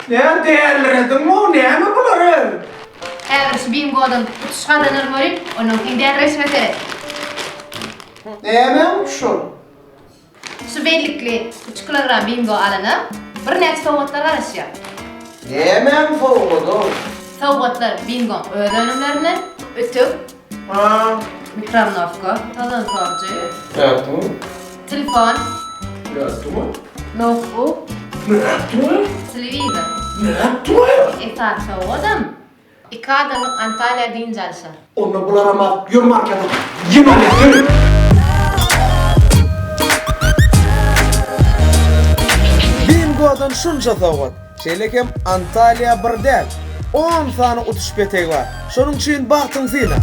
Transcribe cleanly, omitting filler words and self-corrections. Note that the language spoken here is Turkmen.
Näme dälirediňmi näme bular el? Häzir şu bingodan utuş gazanaryn welin, ondan seň dälirişiňe seret. Näme utuşy? Şu bellikli üç kilogram bingo alana birnäçe sowgatlar garaşýar. Nämäň sowgady? Sowgatlar bingoň öz önümlerinden, ütük, Ha. mikrowolnowka, tozan sorujy, Nätdiň? telefon, Nätdiň? noutbuk, Nätdiň? telewizor. Nätdiň? Esasy sowgadam Iki adamlyk Antalýa dynç alşa. Onda bularam alyp ýör markete. Ýem alýas ýör. Bingodan şunça sowgat, şeýle hem Antalýa bir däl, on sany utuş petegi bar. Şonuň üçin bagtyň syna!